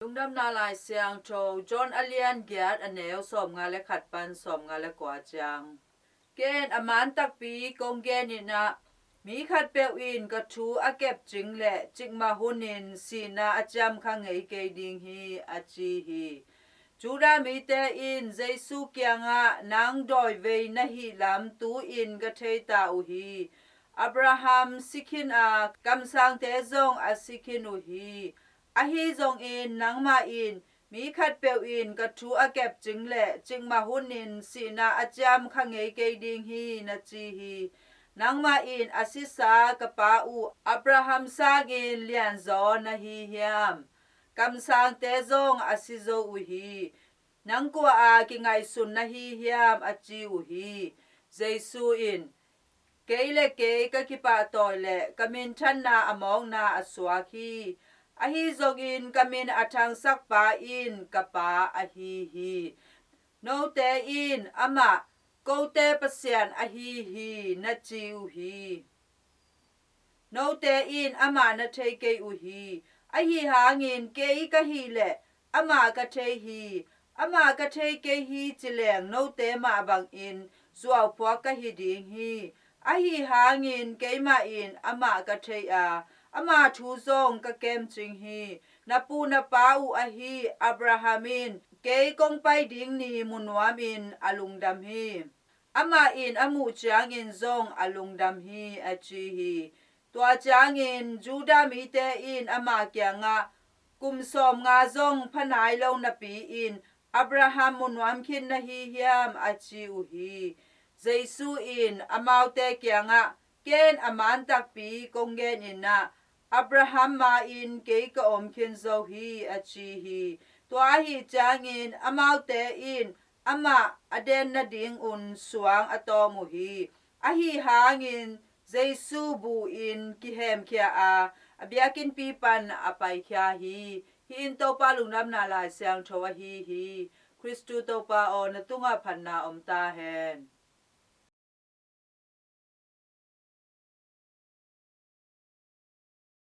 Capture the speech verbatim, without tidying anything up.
Lungdamna Lai Siangtho, John a lian giat, a neu sawmnga le khat pan sawmnga le kua ciang. Ken a man takpi kong gen in ah, mi khatpeuh in ka thu a kepcing leh cikmah hunin sihna a ciam kha ngei kei ding hi, a ci hi. Judah mite in Jesu kiangah, nang dawivei na hihlam tu-in ka thei ta uh hi. Abraham si khin a, kamsangte zong a si khin uh hi. Ahi zongin nangmah in, mi khatpeuh in ka thu a kepcing leh cikmah hunin sihna a ciam kha ngei kei ding hi, na ci hi. Nangmah in a sisa ka pa uh Abraham sangin lianzaw na hi hiam? Kamsangte zong a si zo uh hi. Nang kua a kingaihsun na hi hiam? a ci uh hi. Jesu in, kei le kei ka kipahtawi leh ka minthanna a mawkna a suak hi. Ahi zongin ka min a thangsak pa in ka Pa ahi hi. Note in amah kote Pasian ahi hi, na ci uh hi. Note in amah na thei kei uh hi. Ahi hangin kei ka hih leh amah ka thei hi. Amah ka thei kei hi ci leng note mah bangin zuauphuak ka hi ding hi. Ahi hangin keimah in amah ka thei a, ama thu zong ka kemcing hi. Na pu na pa uh ahi Abraham in kei kong pai ding ni mu nuamin a lungdam hi. Amah in a muh ciangin zong a lungdam hi, a ci hi. Tua ciangin Judah mite in ama kiangah, kum sawmnga zong pha nai lo napi-in Abraham mu nuam khin na hi hiam? a ci uh hi. Jesu in amaute kiangah, ken a man takpi kong gen in ah, Abraham ma-in kei ka om khin zo hi, a ci hi. Tua ahi ciangin amaute in amah a den nadingun suang a tawm uh hi. Ahi hangin Jesu bu-in kihemkhia a, a biakinnpi pan a paikhia hi. Hih in Topa Lungdamna Lai Siangtho ahi hi. Khristu Topa aw, na tungah phatna om ta hen.